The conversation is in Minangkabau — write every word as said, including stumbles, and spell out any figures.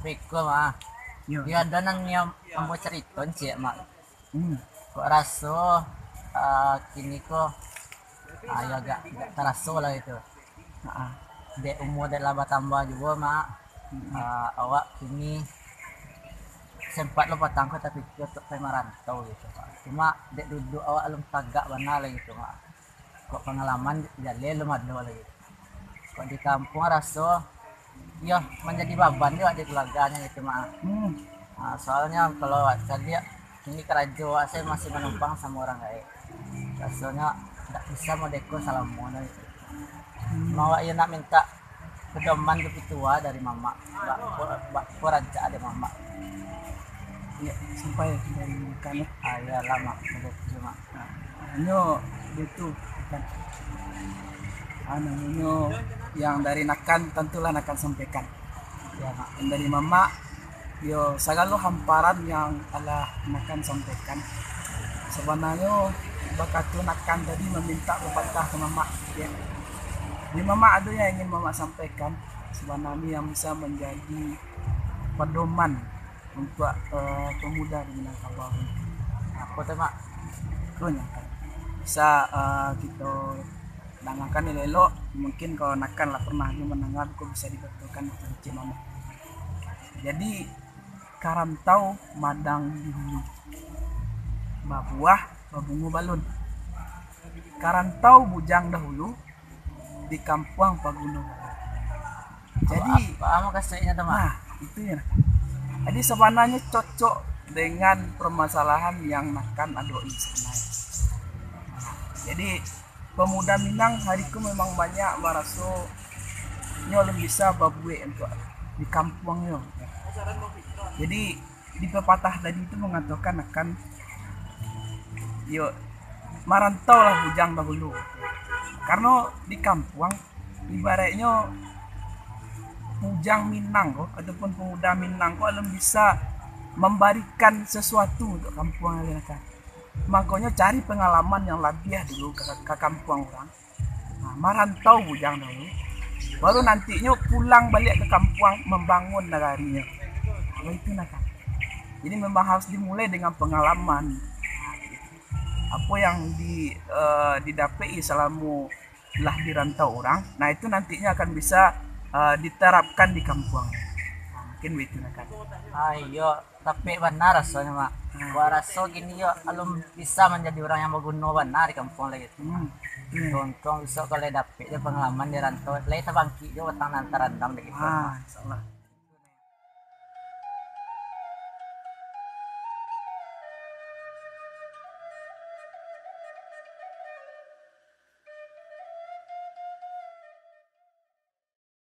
Iko mah. Yo. Yo, ado nan nio ambo carito ciek, Mak. Hmm. Kok raso, ah, kini ko, ah, yo agak, agak taraso lah gitu. Ha. Dek umua dek lah batambah juo, Mak. Hmm. Ah, awak kini sempat lo patang ko tapikia untuak pai marantau gitu, Mak. Cuma dek duduak awak alun tagak bana lah gitu, Mak. Kok pangalaman jaleh alun ado lagi. Kok di kampuang raso, iyo, manjadi baban juo di kaluarganyo gitu, Mak. Hmm. Ah, soalnyo kalau awak caliak, kini karajo awak se masih manumpang samo urang gaek. Rasonyo ndak bisa modeko salamonyo gitu. Hmm. Cuma awak iyo nak mintak pedoman jo pituah dari mamak. Bak, bak, bak rancak dari mamak. Iyo, sampai dari Nakan, yo. Ah, iyolah, Mak. Betul, Mak. Nah, nyo itu kan. Ah, namonyo yang dari Nakan, tantulah Nakan sampaikan. Yo, Mak. Yang dari mamak, yo, sagalo hamparan yang alah Nakan sampaikan. Sabananyo, bakato Nakan tadi mamintak papatah ka mamak, yo. Di mamak ado yang ingin mamak sampaikan, sabananyo yang bisa manjadi padoman untuak, eh, pamuda di Minangkabau. Apo tu, Mak? Ko nyo kan. Bisa, eh, kito dangakan elok-elok, mungkin kalau Nakan lah pernah juo mandanga, ko bisa dibatokan kecil mano. Jadi, karantau madang di hulu, babuah babungo balun. Karantau bujang dahulu, di kampuang paguno balun. Jadi, apo, apo makasuiknyo tu, Mak? Nah, itu yo. Jadi, sabananyo cocok dengan permasalahan yang Nakan adoi sabananyo. Nah, jadi, pemuda Minang hari ko memang banyak maraso nyo alun bisa babuek untuak di kampuangnyo. Jadi, di pepatah tadi tu mangatokan akan, yo, marantau lah bujang dahulu. Karano di kampuang, ibaraiknyo bujang Minang ko, ataupun pamuda Minang ko alun bisa mambarikan sasuatu untuak kampuang, kan. Makonyo cari pangalaman yang labiah dulu ka, ka kampuang urang. Nah, marantau bujang dahulu. Baru nantinyo pulang baliak ka kampuang mambangun nagarinyo. Nah, itu nah kan. Jadi memang harus dimulai dengan pangalaman. Apo yang di, eh, didapeki salamo lah di rantau urang, nah itu nantinyo akan bisa, eh, diterapkan di kampuang. Nah, mungkin begitu nah kan. Ah, iyo. Tapi bana rasonyo, Mak. Hmm. Wak raso kini yo alun bisa manjadi urang yang baguno bana di kampuang lai gitu. Hmm. Untuang-untuang bisuak kalau lai dapek jo pangalaman di rantau, lai tabangkik jo batang nan tarandam dek kito. Ah, insyaallah.